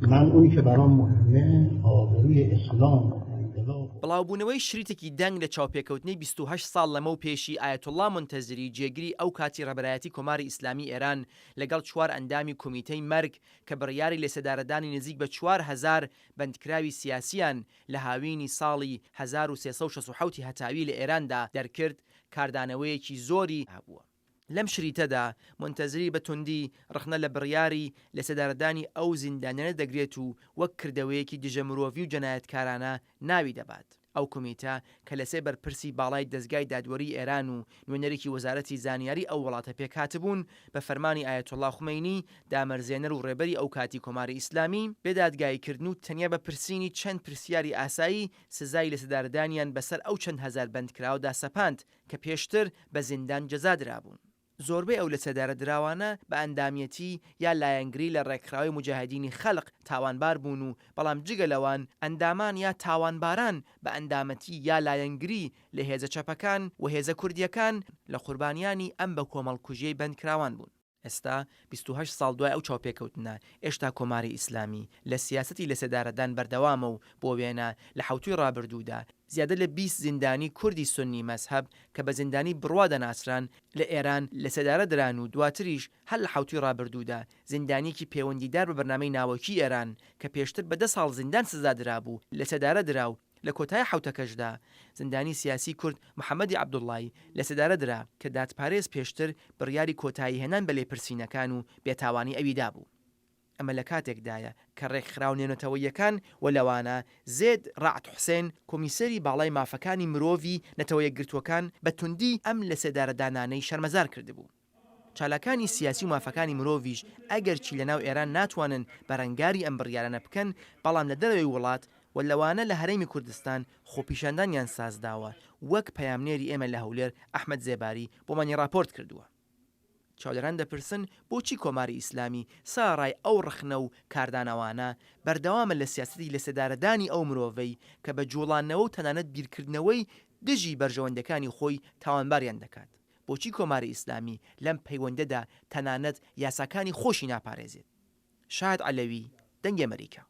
من اونی که برام مهمه آبروی اسلام و انقلاب و. بڵاوبوونەوەی شریتێکی دەنگ لە چاوپێکەوتنی 28 ساڵ لەمەو پێشی ئایەتوڵڵا مونتەزری جێگری ئەو کاتی ڕێبەرایەتی کۆماری ئیسلامی ئێران لەگەڵ چوار ئەندامی کومیتەی مەرگ کە بڕیاری لەسێدارەدانی نزیک بە 4000 بەندکراوی سیاسیان لە هاوینی ساڵی 1367 هەتاوی لە ئێراندا دەرکرد کاردانەوەیەکی زۆری هەبووە. لەم شریتەدا مونتەزری بە توندی ڕەخنە لە بڕیاری لەسێدارەدانی ئەو زیندانیانە دەگرێت و وەک کردەوەیەکی دژە مرۆڤی و جەنایەتکارانە ناوی دەبات. ئەو کومیتە کە لە سێ بەرپرسی باڵای دەزگای دادوەریی ئێران و نوێنەرێکی وەزارەتی زانیاری ئەو وڵاتە پێکهاتبوون، بە فەرمانی ئایەتوڵڵا خومەینی، دامەرزێنەر و ڕێبەری ئەوکاتی کۆماری ئیسلامی، بێ دادگاییکردن و تەنیا بە پرسینی چەند پرسیاری ئاسایی سزای لەسێدارەدانیان بەسەر ئەو چەند هەزار بەندکراوەدا سەپاند کە پێشتر بە زیندان جەزا درابوون. زۆربەی ئەو لەسێدارەدراوانە بە ئەندامیەتی یا لایەنگری لە ڕێکخراوەی موجاهدینی خەلق تاوانبار بوون و بەڵام جگە لەوان ئەندامان یا تاوانباران بە ئەندامەتی یا لایەنگری لە هێزە چەپەکان و هێزە کوردیەکان لە قوربانیانی ئەم بە کۆمەڵکوژیەی بەندکراوان بوون. ئێستا 28 ساڵ دوای ئەو چاوپێکەوتنە، ئێشتا کۆماری ئیسلامی لە سیاسەتی لەسێدارەدان بەردەوامە و بۆ وێنە لە حەوتووی ڕابردوودا زیادە لە 20 زیندانی کوردی سوننی مەزهەب کە بە زیندانی بڕوا دەناسران لە ئێران لەسێدارە دران و دواتریش هەر لە حەوتووی ڕابردوودا زیندانییەکی پێوەندیدار بە بەرنامەی ناوەکیی ئێران کە پێشتر بە دە ساڵ زیندان سزا درابوو لەسێدارە درا و لە کۆتایی حەوتەکەشدا زیندانی سیاسی کورد محەمەدی عەبدوڵڵای لەسێدارە درا کە دادپارێز پێشتر بڕیاری کۆتاییهێنان بە لێپرسینەکان و بێتاوانی ئەوی دابوو. ئەمە لە کاتێکدایە کە ڕێکخراوە نێونەتەوەییەکان و لەوانە زێد ڕەعد حوسێن کۆمیسەری باڵای مافەکانی مرۆڤی نەتەوە یەکگرتووەکان بە توندی ئەم لەسێدارەدانانەی شەرمەزار کردبوو. چالاکانی سیاسی و مافەکانی مرۆڤیش ئەگەرچی لەناو ئێران ناتوانن بەرەنگاری ئەم بڕیارانە بکەن، بەڵام لە دەرەوەی وڵات و لەوانە لە هەرێمی کوردستان خۆپیشاندانیان سازداوە، وەک پەیامنێری ئێمە لە هەولێر ئەحمەد زێباری بۆمانی ڕاپۆرت کردووە. چاودێران دەپرسن بۆچی کۆماری ئیسلامی سەرەڕای ئەو ڕەخنە و کاردانەوانە، بەردەوامە لە سیاسەتی لەسێدارەدانی ئەو مرۆڤەی کە بە جووڵانەوە و تەنانەت بیرکردنەوەی دژی بەرژەوەندیەکانی خۆی تاوانباریان دەکات؟ بۆچی کۆماری ئیسلامی لەم پەیوەندەدا تەنانەت یاساکانی خۆشی ناپارێزێت؟ شاهد عەلەوی، دەنگی ئەمەریکا.